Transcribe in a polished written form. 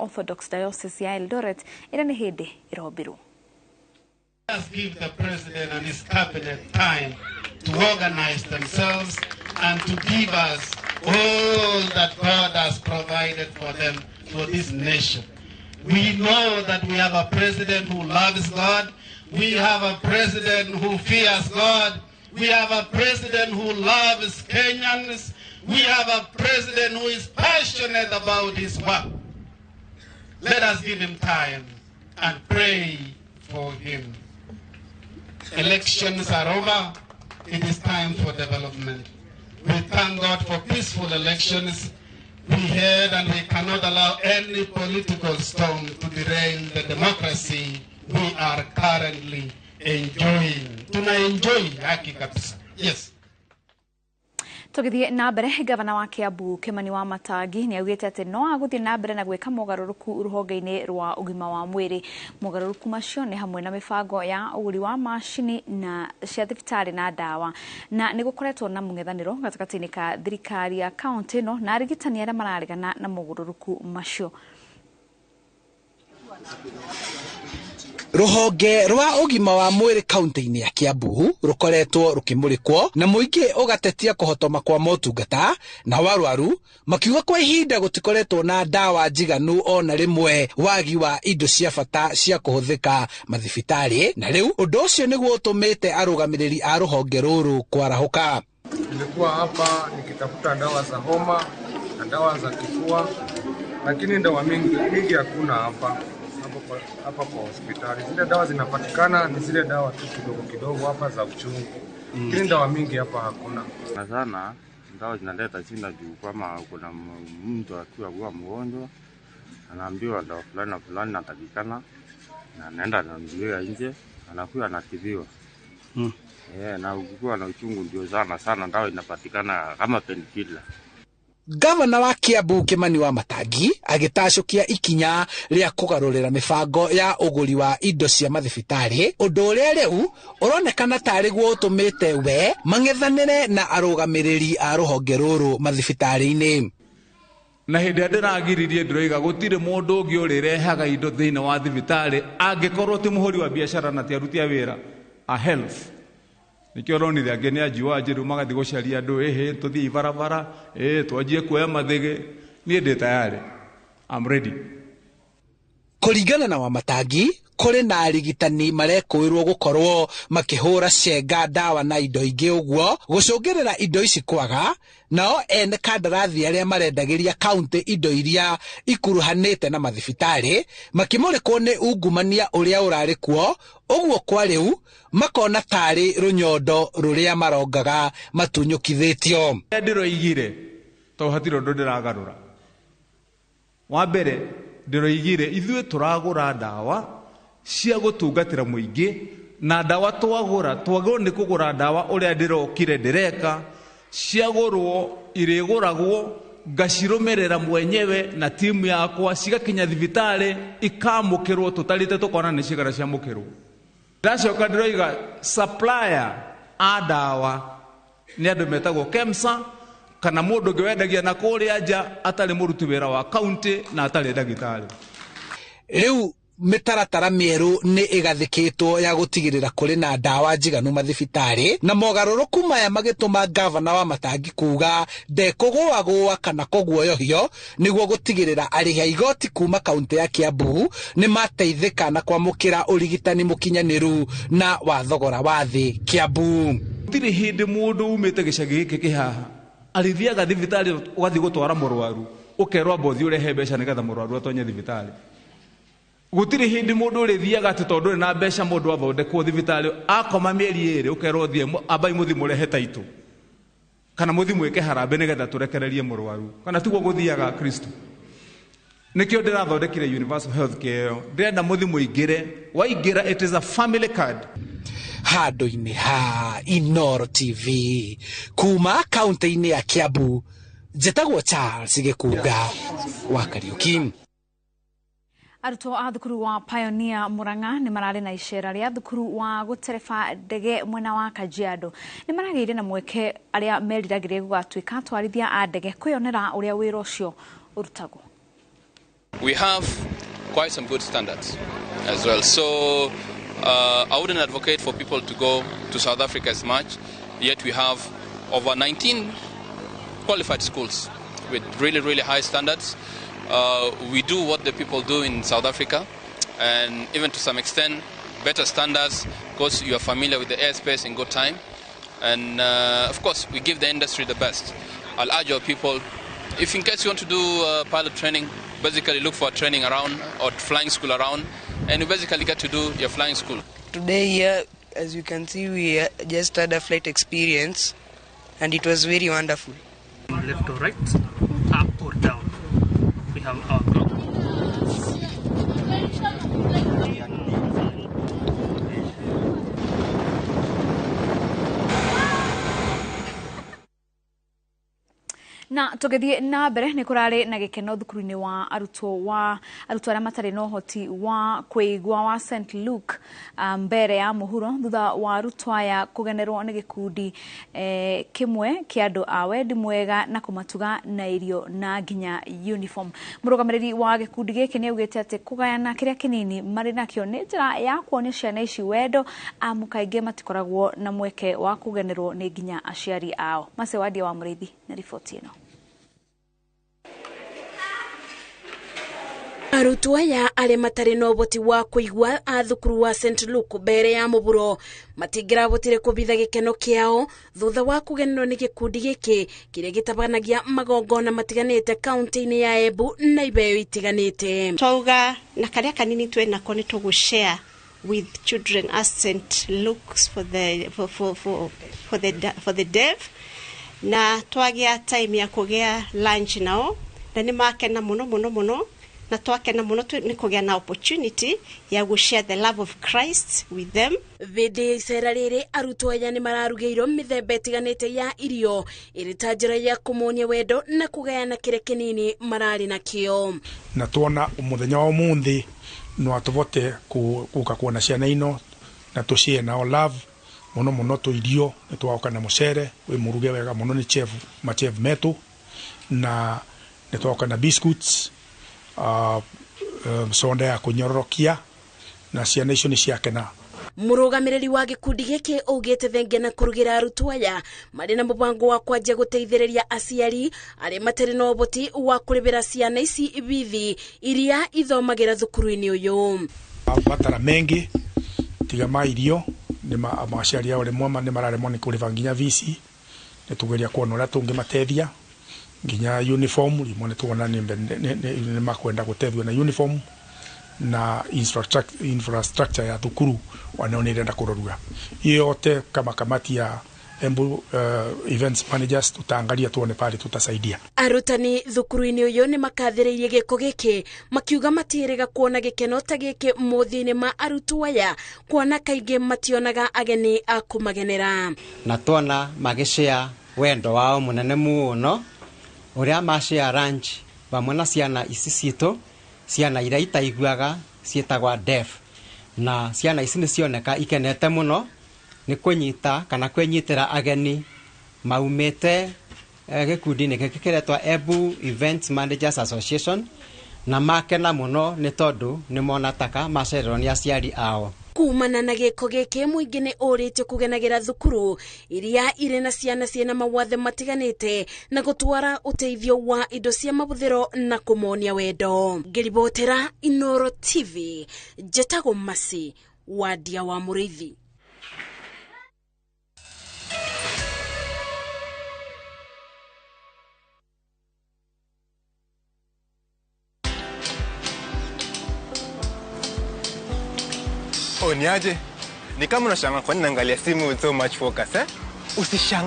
Orthodox Diocese ya Eldoret ĩrĩa nĩ hĩndĩ ĩrombirwo. Let us give the president and his cabinet time to organize themselves and to give us all that God has provided for them for this nation. We know that we have a president who loves God. We have a president who fears God. We have a president who loves Kenyans. We have a president who is passionate about his work. Let us give him time and pray for him. Elections are over. It is time for development. We thank God for peaceful elections. We heard and we cannot allow any political storm to derail the democracy we are currently enjoying. Tuna enjoy haki kabisa. Yes. Tũgĩthiĩ na mbere, gavana wa Kiambu Kimani Wamatangi nĩ augĩte atĩ no agũthiĩ na mbere na gwĩka mogarũrũku rũhonge-inĩ rwa ũgima wa mwĩrĩ. Mogarũrũku macio nĩ hamwe na mĩbango ya ũgũri wa macini na cia thibitarĩ na ndawa, na nĩ gũkoretwo na mũng'ethanĩro gatagatĩ-inĩ ka thirikari ya kaũntĩ ĩno na arigitani arĩa mararegana na mogarũrũku macio. Rũhonge rwa ũgima wa mwĩrĩ kaunti-inĩ ya Kiambu rũkoretwo rũkĩmũrĩkwo na mũingĩ ũgatetia kũhotoma kwa motungata, na arwaru makiuga kwa ihinda gũtikoretwo na ndawa njiganu ona rĩmwe, wagi wa indo cia bata cia kũhũthĩka mathibitarĩ, na rĩu ũndũ ũcio nĩguo ũtũmĩte arũgamĩrĩri a rũhonge rũrũ kwarahũka. Nilikuwa hapa nikitafuta dawa za homa na dawa za kifua, lakini dawa mingi mingi hakuna hapa kwa hospitali. Zile dawa zinapatikana ni zile dawa tu kidogo kidogo hapa za uchungu, lakini dawa mingi hapa hakuna. Na sana dawa zinaleta shida juu kama kuna mtu akiwa kuwa mgonjwa, anaambiwa dawa fulani na fulani natakikana, na anaenda ananunulia nje, anakuwa anatibiwa. Na ukikuwa na uchungu ndio sana sana dawa inapatikana kama painkiller. Gavana wa Kiambu Kimani Wamatangi agĩtacũkia ikinya rĩa kũgarũrĩra mĩbango ya ũgũri wa indo cia mathibitarĩ, ũndũ ũrĩa rĩu ũronekana tarĩ guo ũtũmĩte we mang'ethanĩre na arũgamĩrĩri a rũhonge rũrũ mathibitarĩ-inĩ. Na hĩndĩ ĩrĩa ndĩragiririe ndĩroiga gũtirĩ mũndũ ũngĩ ũrĩrehaga indo thĩinĩ wa thibitarĩ angĩkorwo ti mũhũri wa biacara na ti aruti a wĩra a health. Nikio ronire angĩ nĩ anjiwa njĩru magathiĩ gũcaria andũ, ĩhĩ tũthiĩ barabara, ĩĩ twanjie kuoya mathĩgĩ. Niĩ ndĩ tayari, I'm ready. Kũringana na Wamatangi, kũrĩ na arigitani marekũĩrwo gũkorwo makĩhũra cenga ndawa na indo ingĩ, ũguo gũcũngĩrĩra indo ici kwaga, nao ene kandarathi arĩa marendagĩria kaunti indo iria ikuruhanĩte na mathibitarĩ makĩmũrĩkwo nĩ ungumania ũrĩa ũrarĩ kuo, ũguo kwa rĩu makona tarĩ rũnyondo rũrĩa marongaga matunyũkithĩtio. Ndĩroigire tondũ hatirĩ ũndũ ndĩragarũra. Wa mbere ndĩroigire ithuĩ tũragũra ndawa cia gũtungatĩra mũingĩ, na ndawa twagũra twagĩrĩirwo nĩ kũgũra ndawa ũrĩa ndĩrokire ndĩreka, ciagũrwo irĩgũragwo ngacirũmĩrĩra mwenyewe na timu yakwa, cigakinya thibitarĩ ikamũkĩrwo tũtarĩte tũkona nĩ cigana ciamũkĩrwo. Ndacoka ndĩroiga supplier a ndawa nĩ andũ metagwo KEMSA kana mũndũ ũngĩ wendagia na kũrĩa nja atarĩ mũruti wĩra wa kaunti na atarĩ ndagĩtarĩ. Rĩu mĩtaratara mĩerũ nĩ ĩgathĩkĩtwo ya gũtigĩrĩra kũrĩ na ndawa njiganu mathibitarĩ, na mogarũrũku maya magĩtũma gavana Wamatangi kuga ndekũgũagũa kana kũguoyohio nĩguo gũtigĩrĩra arĩhi a igoti kuma kaunti ya Kiambu nĩ mateithĩka na kwamũkĩra ũrigitani mũkinyanĩru na wa thogora wa thĩ Kiambu. Gũtirĩ hĩndĩ mũndũ umĩte gĩcagi gĩkĩ kĩhaha arĩthiaga thibitarĩ ũgathiĩ gũtwara mũrwaru ũkerwo amba ũthiĩ ũrehe mbeca nĩgetha mũrwaru atonye thibitarĩ. Gũtirĩ hĩndĩ mũndũ ũrĩthiaga atĩ tondũ ndũrĩ na mbeca mũndũ athondekwo thibitarĩ akoma mĩeri ĩrĩ ũkerwo thiĩ ambai mũthiĩ mũrehe taitũ kana mũthiĩ mwĩke harambĩ nĩgetha tũrekererie mũrwaru, kana tiguo gũthiaga Kristo. Nĩkĩo ndĩrathondekire universal health care ĩyo, ndĩrenda mũthiĩ mũingĩre, waingĩra it is a family card. Handũ-inĩ ha Inooro TV kuma kaunti-inĩ ya Kiambu, njĩtagwo Charles Gĩkunga wa Kariuki. Arutwo a thukuru wa Pioneer Murang'a nĩ mararĩ na icera rĩa thukuru wa gũtereba ndege mwena wa Kajiado. Nĩ maragĩire na mweke arĩa meriragĩria gũgatuĩka atwarithia a ndege kwĩyonera ũrĩa wĩra ũcio ũrutagwo. We have quite some good standards as well. So I wouldn't advocate for people to go to South Africa as much, yet we have over 19 qualified schools with really, really high standards. We do what the people do in South Africa, and even to some extent better standards, because you are familiar with the airspace in good time. And of course, we give the industry the best. I'll urge our people, if in case you want to do pilot training, basically look for training around or flying school around, and you basically get to do your flying school. Today here, as you can see, we just had a flight experience, and it was very wonderful. Left or right, up or down, we have our clock. Na tugithie na mbere ni kurari na gikeno thukuru-ini wa arutwo aria matari na uhoti wa kuigua wa St Luke mbere ya muhuro thutha wa arutwo aya kugenerwo ni gikundi kimwe kia andu a wendi mwega na kumatuga na irio na nginya uniform. Murugamiriri wa gikundi giki ni augite ati kugayana kiria kinini mari nakio ni njira ya kuonia ciana ici wendo amu kaingi matikoragwo na mweke wa kugenerwo ni nginya aciari ao. Macewadia wa Muriithi na riboti ino. Arutwo aya arĩa matarĩ na ũhoti wa kũigua a thukuru wa St Luke mbere ya mũburo matingĩrahotire kũbitha gĩkeno kĩao thutha wa kũgenerwo nĩ gĩkundi gĩkĩ kĩrĩa gĩtabanagia magongona matiganĩte kaunti-inĩ ya Embu na ibeo itiganĩte. Twauga na karĩa kanini twĩ nako nĩ tũgũ share with children at St Luke's for the for the deaf, na twagĩa time ya kũgĩa lunch nao na nĩ makena mũno mũno mũno, na twakena mũno nĩ kũgĩa na opportunity ya gũ share the love of Christ with them. Hĩndĩ ya icera rĩrĩ arutwo aya nĩ mararugĩirwo mĩthemba ĩtiganĩte ya irio ĩrĩ ta njĩra ya kũmonia wendo na kũgayana kĩrĩa kĩnini mararĩ nakĩo. Na tuona mũthenya wa ũmũthĩ no atũvote gũka kuona ciana ino na tũshare nao love mũno mũno tũirio nĩ twaoka na mũcere wĩ mũruge wega mũno nĩ chef machef metu, na nĩ twaoka na biscuits, sonda ya kunyororokia, na ciana icio nĩ ciakena. Mũrũgamĩrĩri wa gĩkundi gĩkĩ augĩte thengia na kũrugĩra arutwo aya marĩ na mũbango wa kwanjia gũteithĩrĩria aciari arĩa matarĩ na ũhoti wa kũrĩhĩra ciana ici bithi iria ithomagĩra thukuru-inĩ ũyũ. Mabatara mengi tiga ma irio nĩ maciari ao rĩmwe nĩ mararemwo nĩ kũrĩha nginya vici, nĩ tũgeria kuona ũrĩa tũngĩmateithia nginya uniform rĩmwe nĩ tuona nĩ makwenda gũteithio na uniform na infrastructure ya thukuru wanao nĩ irenda kũrorua. Hiyo yote kama kamati ya Embu events managers tutaangalia tuone pale tutasaidia. Arutani thukuru-inĩ ũyũ nĩ makathĩrĩirie gĩko gĩkĩ makiuga matiĩrĩga kuona gĩkeno ta gĩkĩ mothiũ-inĩ ma arutwo aya kuona kaingĩ mationaga ageni a kũmagenera. Na tuona magĩshare wendo wao mũnene mũno ũrĩa mashare lunch vamwe na ciana ici citũ, ciana iria itaiguaga ciĩtagwa deaf, na ciana ici nĩ cioneka ikenete mũno nĩ kũnyita kana kwĩnyitĩra ageni maumĩte gĩkundi-inĩ gĩkĩ kĩretwa Embu Events Managers Association, na makena mũno nĩ tondũ nĩ mona taka macererwo nĩ aciari ao. Kumana na gĩko gĩkĩ mũingĩ nĩ ũrĩtio kũgenagĩra thukuru iria irĩ na ciana ciĩna mawathe matiganĩte na gũtwara ũteithio wa indo cia mahũthĩro na kũmonia wendo. Ngĩribotera Inoro TV, njetagwo Masi Wadia wa Mũrĩithi. Oh, niaje? Ni kama unashangaa kwa nini naangalia simu with so much focus, eh? Usishangae.